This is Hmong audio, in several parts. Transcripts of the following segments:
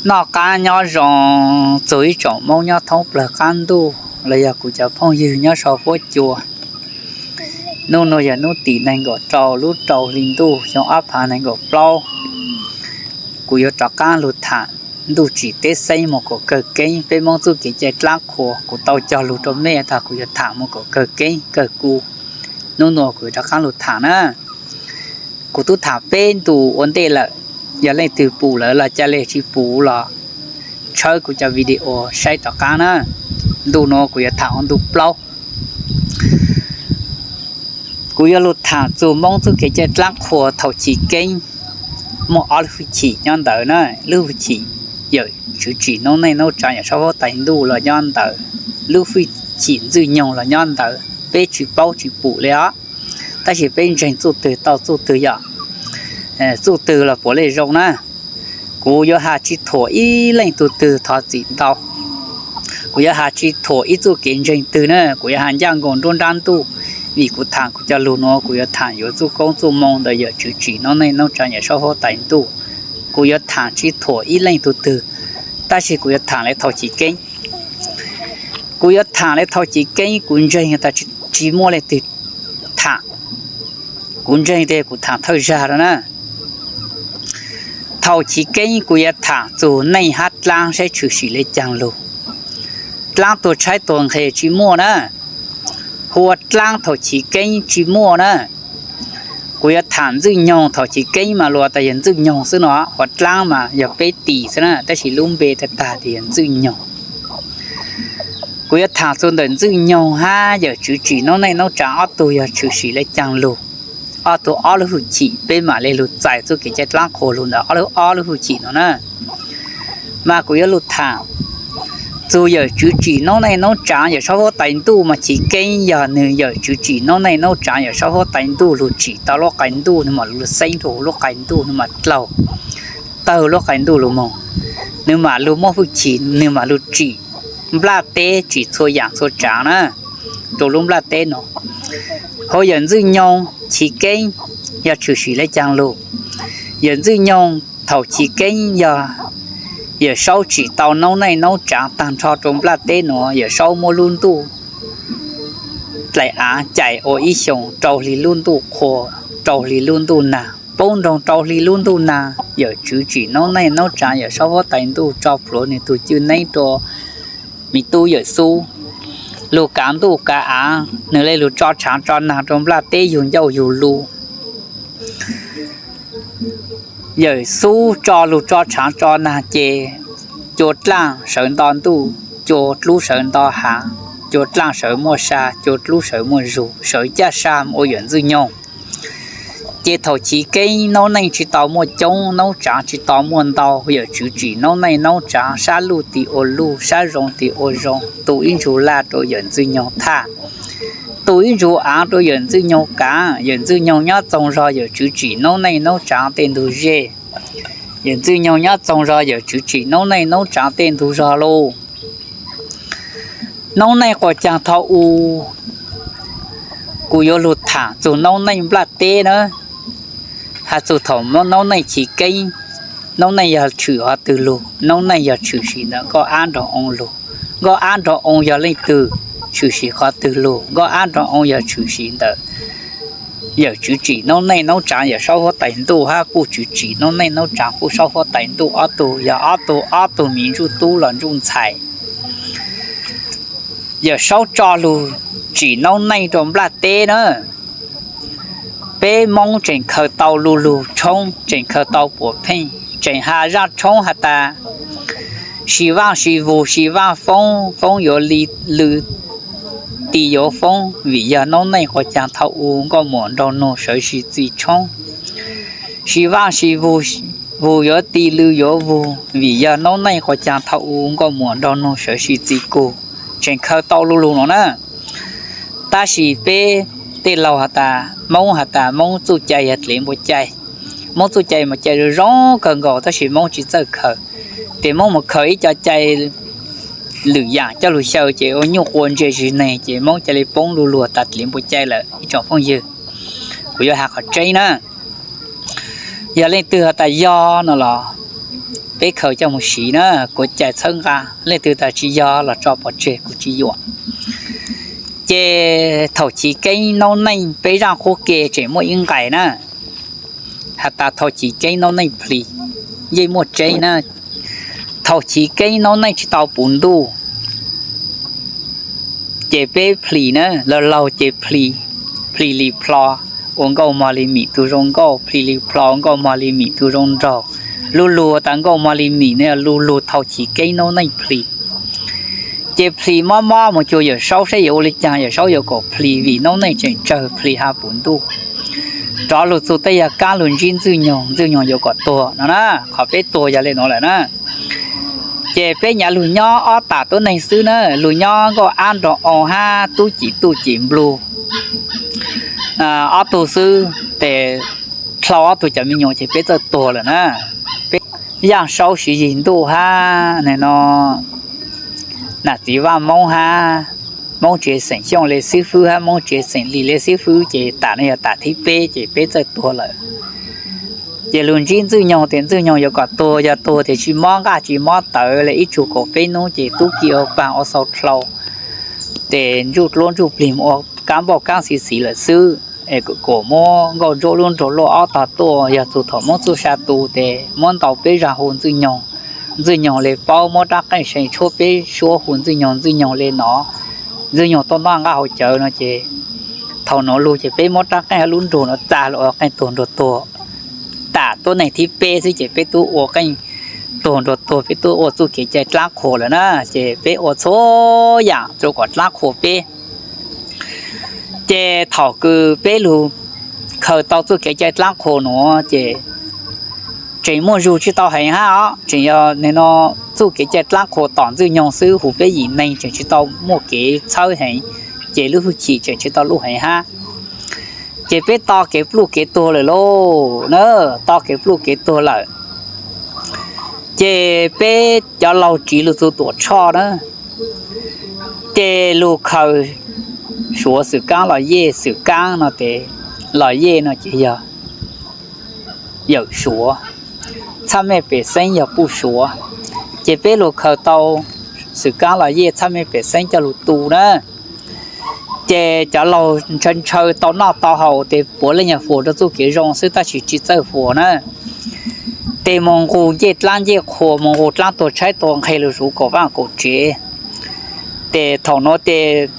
Noj qab nyob zoo txug ib tsoom Moob nyob thoob plawg qab ntuj los yog kuv cov phooj ywg nyob sau huab cua. Nub nuav yog nub tim neeg nkaum rau lub rau hli ntuj xyoo ob phav neeg nkaum plaub. Kuv yuav rov qaab lug thaam ntuj tsim teb xeeb moog kuas kawg keeb peb Moob txuj kev cai dlaab qhua. Kuv tau cog lug rua mej tag kuv yuav thaam moog kuas kawg keeb kawg kuv. Nub nuav kuv yuav rov qaab lug thaam na. Kuv tub thaam peb ntu ua ntej lawm, yog leej twg pum lawm los ca le, tsis pum los tshawb kuv cov video saib rov qaab na. Ntu nuav kuv yuav thaam ua ntu plaub. Kuv yuav lug thaam txug Moob txuj kev cai dlaab qhua thaum chiv keeb. Muaj ob lub hwj chim nyob ntawd na. Lub hwj chim yawm tswv tsim noob neej noob tsaav yawm saub huab tais ntuj los nyob ntawd. Lub hwj chim ntxwj nyoog los nyob ntawd. Peb tsis paub tsis pum le os, tab sis peb ntseeg txuj twg tau txuj twg yom, txuj twg los puav leej zoo na. Kuv yuav has tsis thuam ib leej tug twg thov txim ntau. Kuv yuav has tsis thuam ib txuj kev ntseeg twg na, kuv yuav has ncaj nkaus nruab nrab ntuj. Vim kuv thaam kuv cov lug nuav kuv yuav thaam yuav txuj koob txuj moo ntawm yawm tswv tsim noob neej noob tsaav yawm saub huab tais ntuj. Kuv yuav thaam tsis thuam ib leej tug twg, tab sis kuv yuav thaam le thaum chiv keeb. Kuv yuav thaam le thaum chiv keeb, kuv ntseeg tas tsis muaj leej twg thaam. Kuv ntseeg tias kuv thaam thawj zag rua na. Thaum chiv keeb kuv yuav thaam txug neej hab dlaab saib tshwm sim le caag lug. Dlaab tuag tshaib tuag nqhes tsis muaj na. Hu ua dlaab thaum chiv keeb tsis muaj na. Kuv yuav thaam ntxwj nyoog thaum chiv keeb mas luas tas yog ntxwj nyoog xwb no, hu ua dlaab mas yog peb tis xwb na, tab sis lub npe tag tag tias yog ntxwj nyoog. Kuv yuav thaam txug ntawm ntxwj nyoog hab yawm tswv tsim noob neej noob tsaav ob tug yog tshwm sim le caag lug. Ob tug ob lub hwj chim peb mam le lug txais txuj kev cai dlaab qhua lug ntawm ob lub, ob lub hwj chim no na. Mas kuv yuav lug thaam txug yawm tswv tsim noob neej noob tsaav yawm saub huab tais ntuj mas chiv keeb yog nwg yawm tswv tsim noob neej noob tsaav yawm saub huab tais ntuj lug tsim tau lub qai ntuj, nwg mam lug xeeb rua lub qai ntuj, nwg mam dlaug tawg lub qai ntuj lug moog. Nwg mam lug muaj hwj chim, nwg mam lug tsim nplaj teb, tsim txhua yaam txhua tsaav na rua lub nplaj teb no. Hu ua yawm ntxwj nyoog chiv keeb yog tshwm sim le caag lug. Yawm ntxwj nyoog thaum chiv keeb yog yawm saub tsim tau noob neej noob tsaav taag nrho rua nplaj teb nuav, yawm saub muab lub ntuj dlaim aav cais ua ib xyoos rau hli lub ntuj qhua, rau hli lub ntuj nag, poob nroog rau hli lub ntuj nag. Yawm tswv tsim noob neej noob tsaav yawm saub huab tais ntuj tso plhuav nwg tug cwj neeb rua me tub yawm xub, lug kav ntuj kav aav, nwg le lug tso tshaav tso nag rua nplaj teb yug ncauj yug lub. Yawm xub tso lug tso tshaav tso nag ces cua dlaaj sawv nto ntuj, cua dlub sawv nto haav, cua dlaaj sawv muaj sa, cua dlub sawv muaj zug, sawv caj sa ua yawm ntxwj nyoog. Ces thaum chiv keeb noob neej tsis tau muaj coob, noob tsaav tsis tau muaj ntau, yawm tswv tsim noob neej noob tsaav sab luj tis ua luj, sab zoo tis ua zoo, tu ib ntsug laj rua yawm ntxwj nyoog thaj, tu ib ntsug aav rua yawm ntxwj nyoog kaav. Yawm ntxwj nyoog nyob txoog zog yawm tswv tsim noob neej noob tsaav tej ntug zej. Yawm ntxwj nyoog nyob txoog zog yawm tswv tsim noob neej noob tsaav tej ntug zog lauj. Noob neej quas caag thaum u, kuv yuav lug thaam txug noob neej nplaj teb na. Has txug thaum noob neej chiv keeb, noob neej yog tshwm qhov twg lug, noob neej yog tshwm sim ntawm nkoj ab nraug oo lug. Nkoj ab nraug oo yog leej twg, tshwm sim qhov twg lug, nkoj ab nraug oo yog tshwm sim ntawm yawm tswv tsim noob neej noob tsaav yawm saub huab tais ntuj hab kuj tswv tsim noob neej noob tsaav kuj saub huab tais ntuj ob tug, yog ob tug, ob tug miv ntsuj tub los ntsuj ntxhais. Yawm saub tso lug tsim noob neej rua nplaj teb na. Peb Moob tseem khaws tau lu lug tshoob, tseem khaws tau puam pheej, tseem has zaaj tshoob has tas, si vaaj si vug si vaaj foob, foob yuav li lw, ti yuav foob, vim yog noob neej quas caag thaum u nkoj muam nraug nug sawv si txi tshoob. Si vaaj si vug, vug yuav ti lw yuav vug, vim yog noob neej quas caag thaum u nkoj muam nraug nug sawv si txi kug. Tseem khaws tau lu lug no na. Tab sis peb tej laug has tas, Moob has tas Moob txuj cai yog dlev npua cai. Moob txuj cai mas cai zoo zoo kawg nkaus tab sis Moob tsis txawj khaws. Ces Moob mus khaws ib co cai lwm yaam coj lug xyaw ces ua nyuj quas ntsia zis neeg ces Moob ca le poob lu lug tas dlev npua cai lawm ib tsoom phooj ywg. Kuv yuav has qhov tseeb na. Yog leej twg has tas yog no los peb khaws coj mus siv na, kuv cais txhawb nqa, leej twg tas tsis yog los tso pov tseg kuv tsis yuam. Ces thaum chiv keeb noob neej peb zaaj qub ke tseem muaj ib nqais na, has tas thaum chiv keeb noob neej plhis yeej muaj tseeb na. Thaum chiv keeb noob neej tsis tau puv ntuj ces peb plhis na, laug laug ces plhis, plhis li plho, ua nkauj mog li mim tus zoo nkauj, plhis li plho ua nkauj mog li mim tus zoo nraug. Lub lug tas nkauj mog li mim no yog lub lug thaum chiv keeb noob neej plhis. Ces plhis mob mob mus cuag Yawm Saub saib yuav ua li caag, Yawm Saub yuav kom plhis vim noob neej tseem tsawg plhis ha puv ntuj. Rov lug txug tej yog kaab lug ntsib Ntxwj Nyoog, Ntxwj Nyoog yuav kom tuag no na, qhov peb tuag yog le nuav lawm na. Ces peb nyav lug nyob ob tam tuab neeg xwb na, lug nyob Nkauj Ab nrog Au hab Tub Cim Tuj Cim Nplug ob tug xwb, tes dlhau ob tug cov me nyuam ces peb txawj tuag lawm na. Peb Yaaj Saub Siv Yig Ntuj hab no, Nam Txiv Vaj Moob hab Moob Tsev xeem Xyooj le xib fwb hab Moob Tsev xeem Lis le xib fwb ces tam no yog tam thib peb ces peb txawj tuag lawm. Ces lug ntsib Ntxwj Nyoog tes Ntxwj Nyoog yuav kom tuag, yog tuag tes tsis mob nqaj tsis mob tawv le ib tsug kaum peb nub ces tub ki ua paag ua xau dlhau, tes ntsuj dluab ntsuj plig mus ua kaab npauj kaab xi xiv lawm xwb. Es kuas muab Nkauj Ntsuab lub nroog luaj ob tog tuaj, yog txug thaum Moob txuj sa tu tes muab ntau peb zag hu Ntxwj Nyoog, Ntxwj Nyoog le paub, muab rab qeej see tshuab peb suab hu Ntxwj Nyoog, Ntxwj Nyoog le nov, Ntxwj Nyoog tuaj noj nqaj haus cawv no ces thaum nuav lug ces peb muab rab qeej hab lub nruas nuav txag lug ua qeej tuag nruas tuag. Tam tuab neeg thib peb xwb ces peb tub ua qeej tuag nruas tuag, peb tub ua txuj kev cai dlaab qhuas lawm na. Ces peb ua txhua yaam rua kom dlaab qhuas peb. Ces thaum kws peb lug khaws tau txuj kev cai dlaab qhuas nuav ces tseem muaj zug tsis tau heev hab os, tseem yog no txuj kev cai dlaab qhuas tom Ntxwj Nyoog xwb, hu peb yim neeg tseem tsis tau muaj kev txhawb heev, ces lub hwj chim tseem tsis tau luj heev hab. Ces peb to kev pluj kev tuag lawm lauj na, to kev pluj kev tuag lawm. Ces peb cov laug tsiv lug txug Tuam Tshoj na, ces lug khaws Suav Xwm Kaab Los Yej, Xwm Kaab no tes Los Yej no ces yog Yawm Suav, Txhaj Mej Pem Xeeb yog Puj Suav. Ces peb lug khaws tau Xwm Kaab Los Yej, Txhaj Mej Pem Xeeb coj lug tu na. Ces cov laug ntshaw ntshaw tau noj tau haus tes puav leej yog fuas rua txuj kev zoo xwb tab sis tsis txawj fuas na. Tes moog nqug ncej dlaab ncej qhua, moog nqug dlaab tuag tshaib tuag nqheg lug zuv kaum vaaj kaum tsev. Tes thaum nuav tes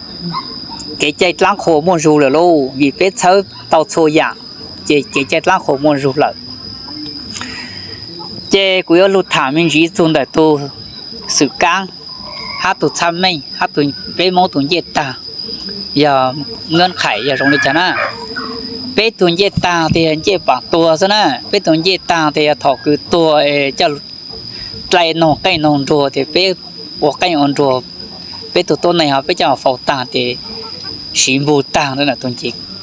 kev cai dlaab qhua muaj zug lawm lauj, vim peb txhawb tau txhua yaam, ces kev cai dlaab qhua muaj zug lawm. Ces kuv yuav lug tham me ntsis txug ntawm tug Xwm Kaab hab tug Txhaj Mej hab peb Moob tug ncej tag, yog nab qhaim yog zoo li cas na. Peb tug ncej tag tes yog ncej paam tuag xwb na. Peb tug ncej tag tes yog thaum kws tuag coj dlai noog qeej noog nruas tes peb ua qeej ua nruas, peb tug tuab neeg ho peb coj faus tag tes siv npug tag ntawd,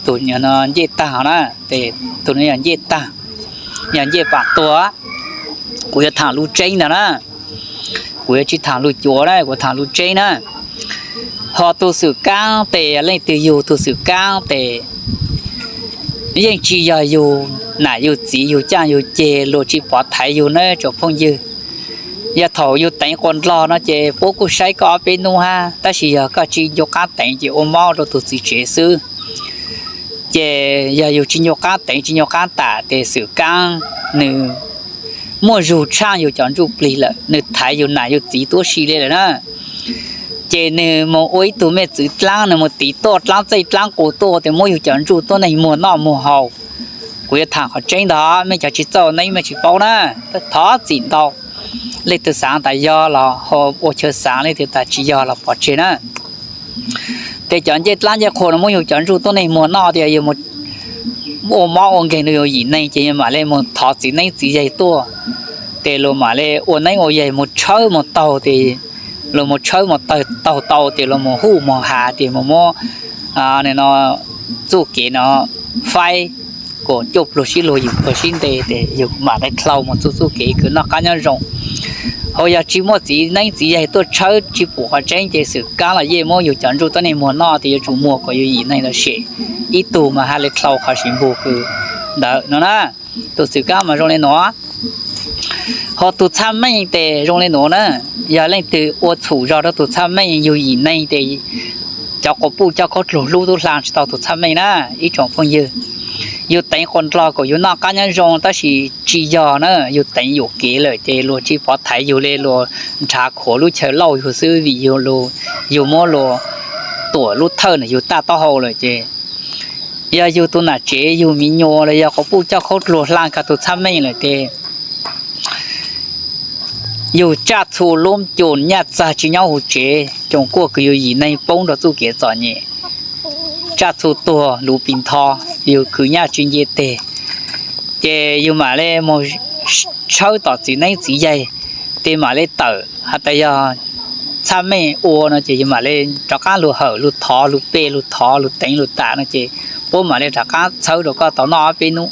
tus ncej tag na, tes tus no yog ncej tag, yog ncej paam tuag. Kuv yuav tham lub tseeb ntag na, kuv yuav tsis tham lub cuav na, kuv tham lub tseeb na. Ho tug Xwm Kaab tes leej twg yug tug Xwm Kaab tes yeej tsis yog yug nam yug txiv yug caaj yug ceg, luag tsis pov thaiv yug na tsoom phooj ywg. Yog thaum yug teev quas ndlog no ces puab kuj saib koj ob peb nub hab, tab sis yog koj tsis ncu qaab teev ces ua mob rua tug txiv tsev xwb. Ces yog yug tsis ncu qaab teev tsis ncu qaab tam tes Xwm Kaab nws muaj zug tshaaj yug cov ntsuj plig lawm, nws thaiv yug nam yug txiv tuab si li lawm na. Ces nws moog ua ib tug mej txwv dlaab, nws moog tiv tuaj dlaab txeej dlaab qus tuaj tes muab yug cov ntsuj tuab neeg muag noj muag haus. Kuv yuav tham qhov tseeb ntag, mej cov tsis txawj neeb mej tsis paub na, thov txim ntau. Leej twg xaav tas yog los ho ua chaw xaav, leej twg tas tsis yog los pov tseg na. Tes cov ncej dlaab ncej qhua no muab yug cov ntsuj tuab neeg muag noj tes yog ua mob ua nkeeg rua yug yim neeg ces yug mam le moog thov txiv neeb txiv yaig tuaj. Tes luag mam le ua neeb ua yaig moog tshawb moog taug tes, luag moog tshawb moog taug tau tes luag moog huj moog has tes moog muab txuj kev no faib kom cuaj pluag sib luag yim pluag sib nte tes yug mam le dlhau moog txug txuj kev kws noj qab nyob zoo. Ho yog tsis muaj txiv neeb txiv yaig tuaj tshawb tsis pum qhov tseeb ces Xwm Kaab Los Yej muab yug cov ntsuj tuab neeg muag noj tes yuav tsum muag kom yug yim neeg lawm sem ib tug mas has le dlhau qhov siv npug kws ntawd no na. Tug Xwm Kaab mas zoo le nuav. Qhov tus txhaj meej tes zoo li nuav na, yog leej twg ua txhum zog rau tus txhaj meej, yug yim neeg tes cov quas puj coj khaub dluag hlub tub hla tsis tau tus txhaj meej na, ib tsoom phooj ywg. Yug teev quas ndlog kom yug noj qab nyob zoo tab sis tsis yog na, yug teev yuam kev lawm ces luag tsis pov thaiv yug li, luag nrhav khuav lub chaw lauj yug xwb vim yug, yug muab luag tuam lub thawj ntawm yug taj taub hau lawm ces yog yug tus nam tsev yug miv nyuas los yog quas puj coj khaub dluag hla kag tus txhaj meej lawm ces yug tsaj txhu lub coos nyaj txag tsis nyob huv tsev, coos kuaj kws yug yim neeg poob rau txuj kev txom nyem, tsaj txhu tuag luv pis ntho, yug khwv nyaj tsis nce teg, ces yug mam li mus tshawb tom txiv neeb txiv yaig, ces mam li tawm has tas yog txhaj meej ua no ces yug mam li rov qaab lug hawm lug thov lug pej lug thov lug teev lug tam no ces puab mam li rov qaab txhawb rau koj tau noj ob peb nub.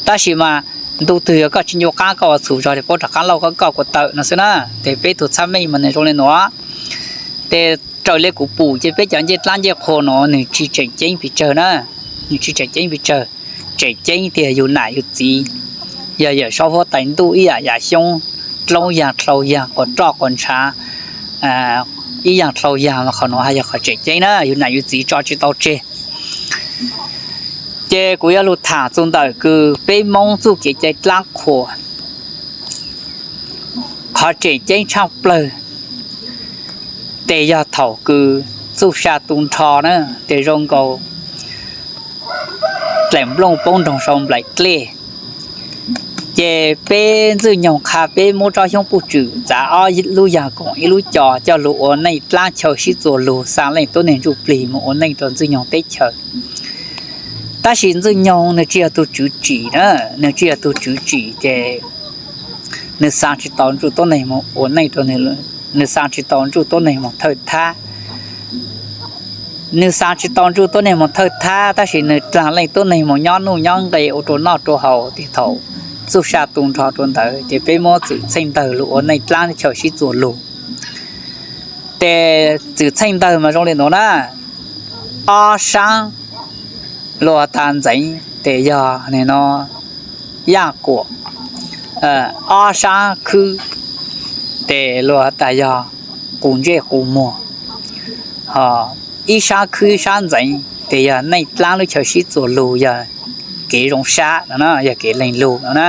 Tab sis mas ntu twg yog koj tsis ncu qaab koj ua txhum zog ces puab rov qaab lauj koj koj kuas tawm no xwb na. Ces peb tug txhaj meej mas nwg zoo li nuav. Ces raws li kuv pum ces peb cov ncej dlaab ncej qhua nuav nwg tsis tseem ceeb pes tsawg na, nwg tsis tseem ceeb pes tsawg. Tseem ceeb tiag yug nam yug txiv, yog yawm saub huab tais ntuj ib yaam yav xyoob, dloob yaag dlhau yaag quas roj quas ntshav, ib yaag dlhau yaag mas qhov nuav haj yog qhov tseem ceeb na, yug nam yug txiv tso tsis tau tseg. Ces kuv yuav lug tham txug ntawm kws peb Moob txuj kev cai dlaab qhuas, qhov tseem ceeb tshaaj plawg tes yog thaum kws txuj sa tu nrho na, tes zoo nkaus dlaim nplooj poob nroog sau nplaim dlej. Ces peb ntxwg nyoog qha peb muab tsob xyoob puj tswm txav ob lub yaag koom ib lub co coj lug ua neej dlaab chaw sib txuas lug xa leej tuab neeg ntsuj plig mus ua neej rau ntxwg nyoog teb chaws. Tab sis ntxwg nyoog nwg tsis yog tug tswv tsim na, nwg tsis yog tug tswv tsim ces nwg xa tsis tau ntsuj tuab neeg mus ua neej rau, nwg xa tsis tau ntsuj tuab neeg mus thawj thab. Nwg xa tsis tau ntsuj tuab neeg mus thawj thab tab sis nwg dlaag leej tuab neeg mus nyob nuj nyob nqe ua rua noj rua haus. Tes thaum txuj sa tu nrho rua ntawd ces peb muab txwm txheej ntawg lug ua neej dlaab chaw sib txuas lug. Tes txwm txheej ntawg mas zoo li nuav na, ob saab luag tas ntxeev tes yog no yaj kuam, ob saab khwb tes luag tas yog qus ntsej qus muag, ib saab khwb ib saab ntxeev tes yog neej dlaab lub chaw sib txuas lug yog kev zoo sab no, yog kev leeg lug no na.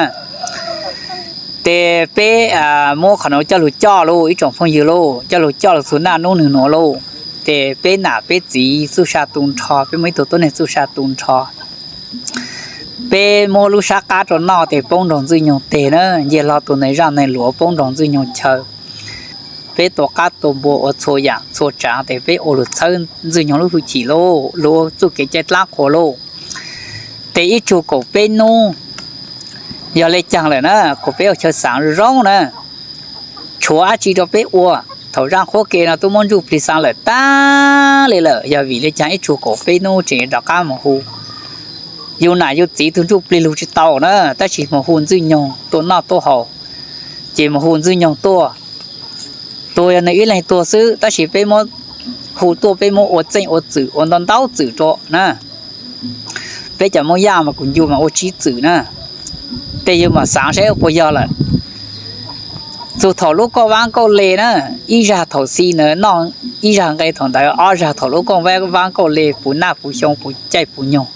Tes peb muab qhov nuav coj lug coj lauj ib tsoom phooj ywg lauj, coj lug coj lug txug naj nub nwg nuav lauj. Tes peb nam peb txiv txuj sa tu nrho, peb muaj ib tug tuab neeg txuj sa tu nrho, peb muab lub sab qab rua noj tes poob nrug ntxwg nyoog teg na, nce hlo tus neeg zaj neeg luav poob nrug ntxwg nyoog chaw. Peb tua qab tua npua ua txhua yaam txhua tsaav tes peb ua lug txhawb ntxwg nyoog lub hwj chim lauj, lug ua txuj kev cai dlaab qhuas lauj. Tes ib tsug kaum peb nub, yog le caag lawm na, kuas peb ua chaw xaav zoo zoo na, tshuav dab tsi rua peb ua. Thaum zaaj qhuab ke no tub muab ntsuj plig xaav lawm tag le lawm, yog vim le caag ib tsug kaum peb nub tseem rov qab moog hu yug nam yug txiv tug ntsuj plig lug tsi tau na, tab sis moog hu ntxwg nyoog tuaj noj tuaj haus, ces moog hu ntxwg nyoog tuaj. Tuag yog nwg ib leeg tuag xwb, tab sis peb muab hu tuaj peb muab ua txeej ua txwm ua ntau ntau txwm rua na. Peb cov Moob Yaj mas kuv ncu mas ua tsib txwm na. Tes yug mam xaav saib puas yog lawm. Txug thaum lub kauj vaab kauj le na, ib zag thaum xi ntawd noj ib zag nqe thaum ntawd, ob zag thaum lub kauj vaab kauj le puv naj puv xyoo puv caij puv nyoog.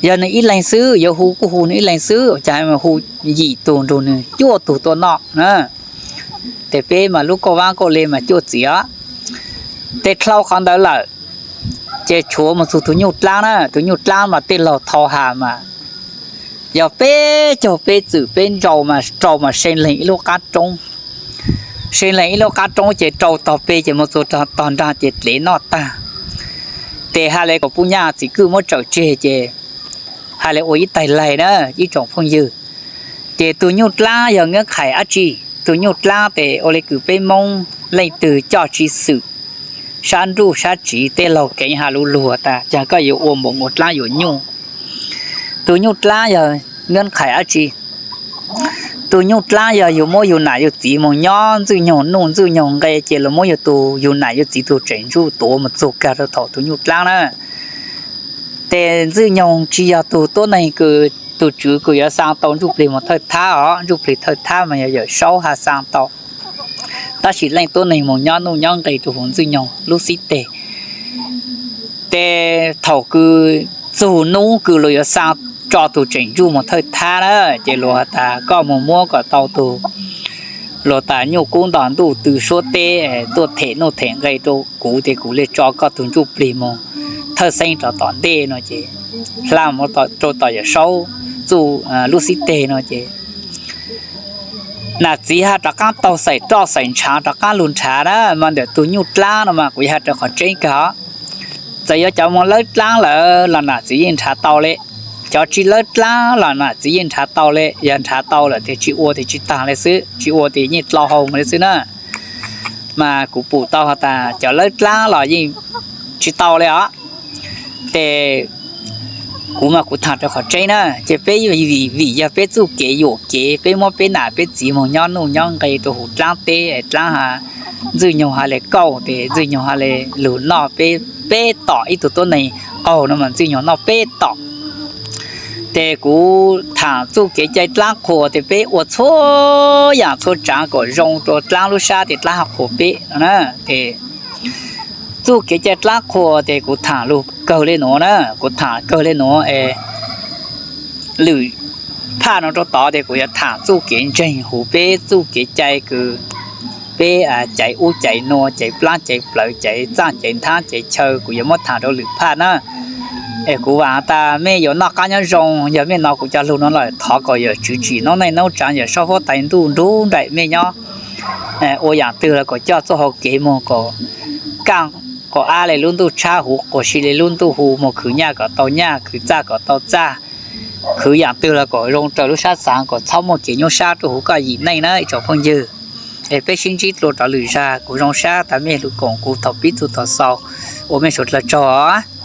Yog nwg ib leeg xwb, yuav hu kuj hu nwg ib leeg xwb, ua caag hu yim tug nrug nwg cuaj tug tuaj noj na. Tes peb mas lub kauj vaab kauj le mas cuaj txiv os. Tes dlhau qhov ntawd lawm, ces tshuav moog txug tug nyuj dlaab na, tug nyuj dlaab mas tej laug thau has mas yog peb caug peb txwm peb nrau mas rau mas se leeg ib lub qab roob. Se leeg ib lub qab roob ces rau tog peg ces moog txug tog nraag ces dlev noj tag. Tes has le kuas puj nyaj txiv kwj muab tsawm tseg ces has le ua ib taig laig na, ib tsoom phooj ywg. Ces tug nyuj dlaab yog nqeeb qhais dab tsi? Tug nyuj dlaab tes ua le kws peb Moob leej twg coj tsis xwm, sab nruj sab tsiv tej laug keev has lug lug tas caag koj yuav ua npaum nkaus dlaab yuav nyuj. Tug nyuj dlaab yog nqeeb qhais dab tsi? Tug nyuj dlaab yog yug muab yug nam yug txiv moog nyob ntxwj nyoog nuj ntxwj nyoog nqe ces luag muab yug tug yug nam yug txiv tug tseem ntsuj tuav moog txug kag rua thaum tug nyuj dlaab na. Tes ntxwj nyoog tsis yog tug tuab neeg kws Tus tswv kws yuav xaa tau ntsuj plig moog thawj thab os, ntsuj plig thawj thab mas yog Yawm Saub hab xaa tau. Tab sis leej tuab neeg moog nyob nuj nyob nqe rua huv Ntxwj Nyoog lub xib teg. Tes thaum kws txug nub kws luag yuav xaa tso tug tseem ntsuj moog thawj thab na, ces luag has tas koj moog muab kom tau tug, luag tas nyuj kub nto ntuj tw suab teb tuaj them nuj them nqe rua kuv tes kuv le tso koj tug ntsuj plig moog thawj xeeb rov tom ntej no ces hla rua tom Yawm Saub txuj lub xib teg no ces nam txiv hab rov qaab taug xaim roj xaim ntshaav rov qaab lug nrhav na, mas ntawm tug nyuj dlaab no mas kuv yuav has rua qhov tseeb kag os. Txawm yuav cov moog lawb dlaab lawm los nam txiv yeej nrhav tau le, cov tsi lawb dlaab los nam txiv yeej nrhav tau le, yog nrhav tau lawm tes tsi ua tes tsi taag le xwb, tsi ua tes yeej dlhau hau moog le xwb na. Mas kuv pum tau has tas cov lawb dlaab los yeej tsi tau le os. Tes kuv mas kuv thaam rua qhov tseeb na, ces peb vim yog peb txuj kev yuam kev, peb muab peb nam peb txiv moog nyob nuj nyob nqe rua huv dlaab teb, dlaab ha Ntxwj Nyoog ha le kauj tes Ntxwj Nyoog ha le lug noj, peb, peb tom ib tug tuab neeg qaug no mas Ntxwj Nyoog noj peb tom. Tes kuv thaam txuj kev cai dlaab qhuas tes peb ua txhua yaam txhua tsaav kom zoo rua dlaab lub sab tes dlaab ho qhuas peb no na. Tes txuj kev cai dlaab qhuas tes kuv thaam lug kawg le nuav na, kuv thaam kawg le nuav es lwm phaj no rua tod tes kuv yuav thaam txuj kev ntseeg huv peb txuj kev cai kws peb caiv ub caiv nua, caiv plaab caiv plawv, caiv txaaj caiv nthaab caiv chaw, kuv yuav muab thaam rua lwm phaj na. Es kuv vaam has tas mej yuav noj qaab nyob zoo, yog mej nov kuv cov lug nuav lawm thov kom Yawm Tswv tsim noob neej noob tsaav, Yawm Saub huab tais ntuj nrug nraim mej nyob ua yaam twg los kom coj txuj hau kev moog kom kaaj kom ab le lub ntuj tshab, huv quas si le lub ntuj hu, moog khwv nyaj kom tau nyaj, khwv txaj kom tau txaj, khwv yaam twg los kom zoo raws lub sab xaav, kom txhob muaj kev nyuaj sab rua huv koj yim neej na ib tsoom phooj ywg. Es peb sib ntsib dlua rov lwm zag, kuv zoo sab tas mej lug koom kuv thaum pib txug thaum xaus, ua mej suav dlawg tsaug os.